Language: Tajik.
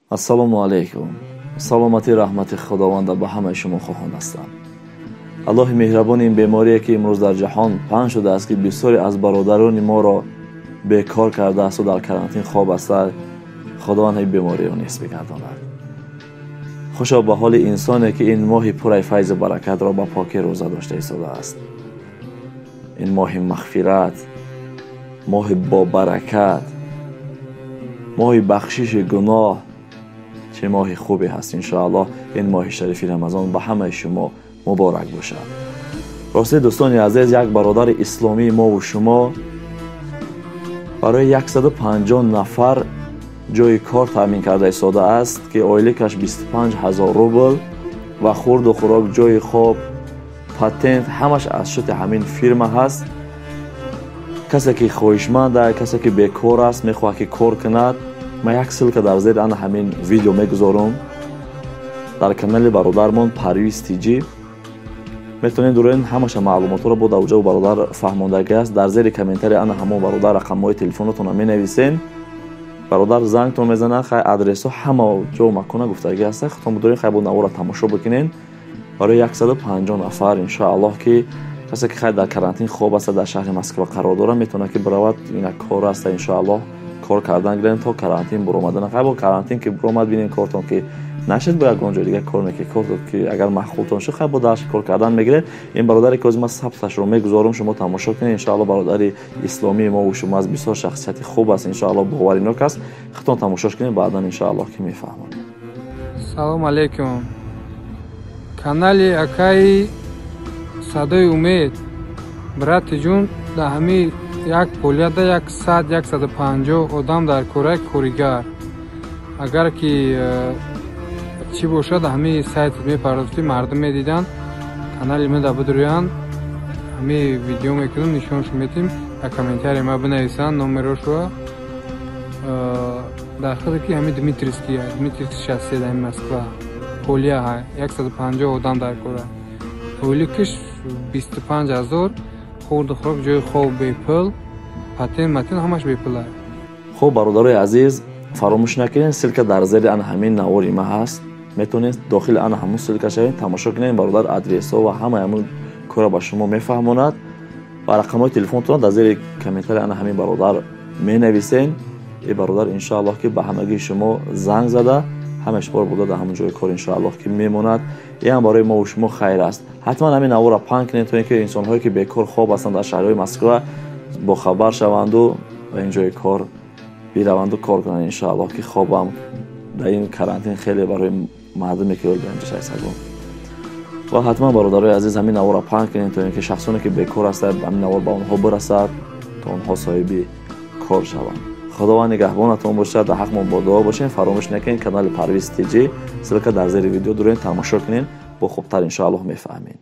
Ассалому алайкум. Саломатӣ, раҳмати Худованда ба ҳамаи шумо хоҳон ҳастам. Аллоҳи меҳрабон ин беморие ки имрӯз дар ҷаҳон паҳн шудааст, ки бисёре аз бародарони моро бекор кардааст ва дар карантин хоб аст, Худованд ин бемориро нест бигардонад. Хушо ба ҳоли инсоне ки ин моҳи пурай файзу баракатро ба покӣ рӯза дошта истодааст. Ин моҳи мағфират, моҳи бобаракат, моҳи бахшиши гуноҳ, чӣ моҳи хубе ҳаст. Иншоаллоҳ ин моҳи шарифи Рамазон ба ҳамаи шумо муборак бошад. Рости, дӯстони азиз, як бародари исломии мову шумо барои 150 нафар ҷои кор таъмин карда истодааст, ки ойликаш 25 ҳазор рубл ва хурду хӯрок, ҷои хоб, патент ҳамаш аз шути ҳамин фирма ҳаст. Касе ки хоҳишманд, касе ки бекор аст, мехоҳад ки кор кунад, ман як ссылка дар зери ана ҳамин видео мегузорам дар канали бародармон Парвиз Тиҷӣ. Метавонед дурен, ҳамаша маълумотҳоро бо дар ҷо бародар фаҳмондагӣ аст. Дар зери комментария ана ҳамон бародар рақамҳои телефонотонро менависен, бародар зангтон мезанад. Хай, адресҳо, ҳама ҷо, макона гуфтагӣ аст, худтон бидорен. Хай, бо навора тамошо бикунен. Барои 150 нафар, иншоаллоҳ, ки касе ки хай дар карантин хоб аст, дар шаҳри Москва қарор дорад, метавонад ки биравад. Ина кор аста, иншоаллоҳ кор кардан гирем то карантин буромадан. Хай, бо карантин ки буромад, бинем, кортон ки нашед, бо ягон ҷои дигар кор мекунед. Кор ки агар маъқултон шуд, хай, бо дарши кор кардан мегиред. Ин бародаре ки ҳозир ман сабташро мегузорам, шумо тамошо кунед. Иншоалло бародари исломии мо шумо аст, бисёр шахсияти хуб аст, иншоалло боваринок аст. Худтон тамошош кунед, баъдан иншоаллоҳ ки мефаҳмонед. Салом алейкум, канали акаи Садои Умед. Брати ҷун, дар ҳамин як полияда 100, 150 одам дар кораи коригар. Агар ки чӣ бошад, ҳамин сайт мепардохтӣ, мардум медиданд. Канали ма да бидурӯянд, ҳамин видео мекунам, нишоншо метим. Дар комментария ма бинависанд номерошро. Дар худе ки ҳамин Дмитриевский, Дмитриевский шоссе, дар Москва полия ҳай, 150 одам дар кора, ойликиш 25 000, хурду хӯрок, ҷои хоб бепул, патент матент ҳамаш бепул. Хуб, бародарои азиз, фаромӯш накунед, ссылка дар зери ана ҳамин навори ма ҳаст. Метавонед дохили ана ҳамун ссылка шавед, тамошо кунед. Бародар адресҳо ва ҳамаи ҳамун корро ба шумо мефаҳмонад ва рақамҳои телефонтон дар зери комментария ана ҳамин бародар менависен. И бародар иншоаллоҳ ки ба ҳамагии шумо занг зада, ҳамаи шуморо бурда дар ҳамон ҷои кор иншоаллоҳ ки мемонад. И ҳам барои мову шумо хайр аст. Ҳатман ҳамин наворро паҳн кунед, то ин ки инсонҳое ки бекор хоб ҳастанд дар шаҳрҳои Москва бохабар шаванду ба ин ҷои кор бираванду кор кунанд. Иншоаллоҳ ки хобам дар ин карантин хеле барои мардуме ки гаҷашайсагон. Ва ҳатман, бародарои азиз, ҳамин наворро паҳн кунед, то ин ки шахсоне ки бекор ҳастанд, ҳамин навор ба онҳо бирасад, то онҳо соҳиби кор шаванд. Худованд нигаҳбонатон бошад, дар ҳақмон бо дуо бошед. Фаромӯш накунед, канали Парвиз Тиҷӣ, ссылка дар зери видео дурен, тамошо кунед, бо хубтар иншоаллоҳ мефаҳмед.